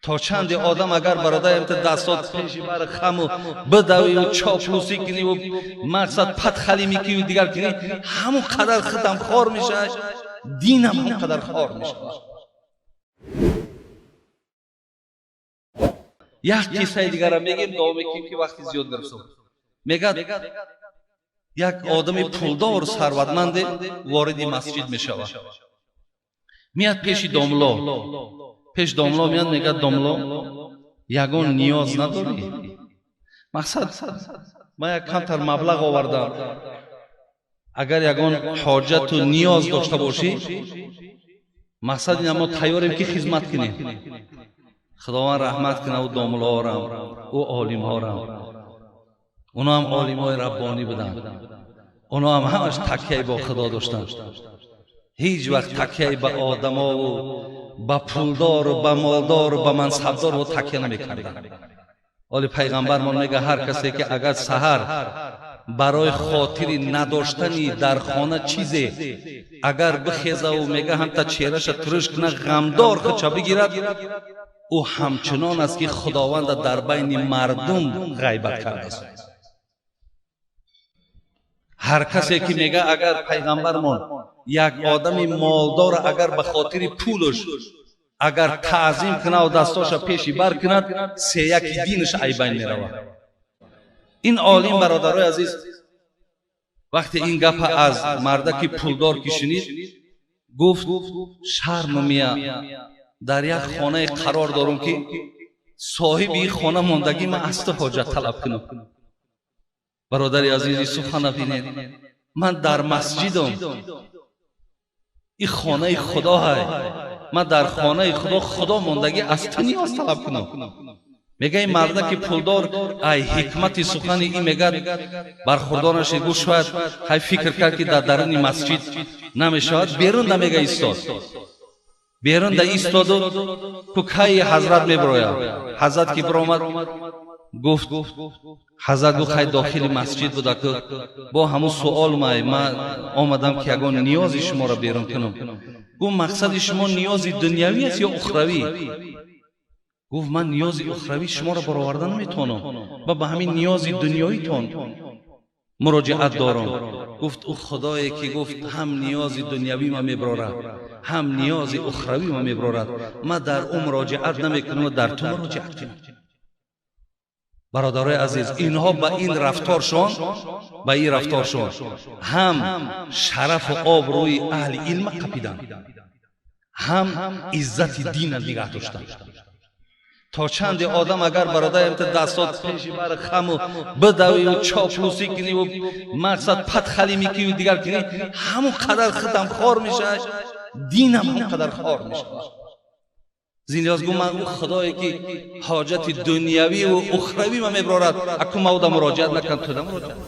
То чанде одам агар бародарам дастот пеши бар хаму бидавию чоплусӣ куниву мақсад падхалӣ мекуниву дигар кунӣ, ҳамон қадар худам хор мешавад, динам ҳамон қадар хор мешавад. Як қиссаи дигарам мегем, дуо мекунем, ки вақти зиёд гирифтам. Мегӯяд, як одами пулдору сарватманде вориди масҷид мешавад. Меяд пеши домло, пеш домло меяд, мегӯяд: «Домло, ягон ниёз надорӣ? Мақсад, ман як камтар маблағ овардам, агар ягон ҳоҷату ниёз дошта бошӣ, мақсад ина мо тайёрем, ки хизмат кунем». Худованд раҳмат кунад ӯ домлоорам, ӯ олимҳорам. Оно ҳам олимҳои раббонӣ буданд, оно ҳам ҳамаш такяи бо Худо доштанд, ҳеҷ вақт такяи ба одамову ба пулдору ба молдору ба мансабдору такя намекарданд. Оли пайғамбармон мега, ҳар касе ки агар саҳар барои хотири надоштани дар хона чизе агар бихезаву, мега, ҳамта чеҳраша туриш кунад, ғамдор худша бигирад, ӯ ҳамчунон аст, ки Худованда дар байни мардум ғайбат кардааст. Ҳар касе ки, мега, агар пайғамбармон як одами молдора агар ба хотири пулаш агар таъзим кунаву дастоша пеши бар кунад, сеяки динаш айбайн меравад. Ин олим, бародарои азиз, вақте ин гапа аз мардаки пулдор ки шунид, гуфт: «Шарм мия, дар як хонае қарор дорум, ки соҳиби ин хона мондагӣ, ман аз ту ҳоҷат талаб кунам». Бародари азизи, сухана бинед: ман дар масҷидам, ин хонаи Худо ҳай, ман дар хонаи Худо, Худо мондагӣ, аз ту ниёз талаб кунам. Мега, ин мардаки пулдор ай ҳикмати сухани ин, мегӯяд, бархурдор нашид. Гуфт, шояд ҳай фикр кард, ки дар даруни масҷид намешавад, берун да, мега, истод. Берун да истоду ку кайи ҳазрат мебирояд. Ҳазрат ки биромад, гуфт, ҳазрат гуфт: «Хай, дохили масҷид буда ку, бо ҳамун суол май, ман омадам, ки ягон ниёзи шуморо берун кунам». Гуфт: «Мақсади шумо ниёзи дунявӣ аст ё ухравӣ?» Гуфт: «Ман ниёзи ухравӣ шуморо бароварда наметавонам ва ба ҳамин ниёзи дунёитон муроҷиат дорам». Гуфт: «Ӯ Худое ки, гуфт, ҳам ниёзи дунявӣ ма мебарорад, ҳам ниёзи ухравӣ ма мебарорад, ман дар ӯ муроҷиат намекунам, дар ту муроҷиат кунам». Бародарои азиз, инҳо ба ин рафторшон, ба ин рафторшон ҳам шарафу обрӯи аҳли илма қапиданд, ҳам иззати дина нигаҳ доштанд. То чанде одам агар бародарам дастот пеши бар хаму бидавию чоплусӣ куниву мақсад падхалӣ мекуниву дигар кунӣ, ҳамон қадар худам хор мешавад, динам ҳамон қадар хор мешавад. Зиндиёз гуфт: «Ман ӯ Худое ки ҳоҷати дунявиву ухравӣ ма мебарорад, аку ма ӯда муроҷиат накунам, туда муроҷиат».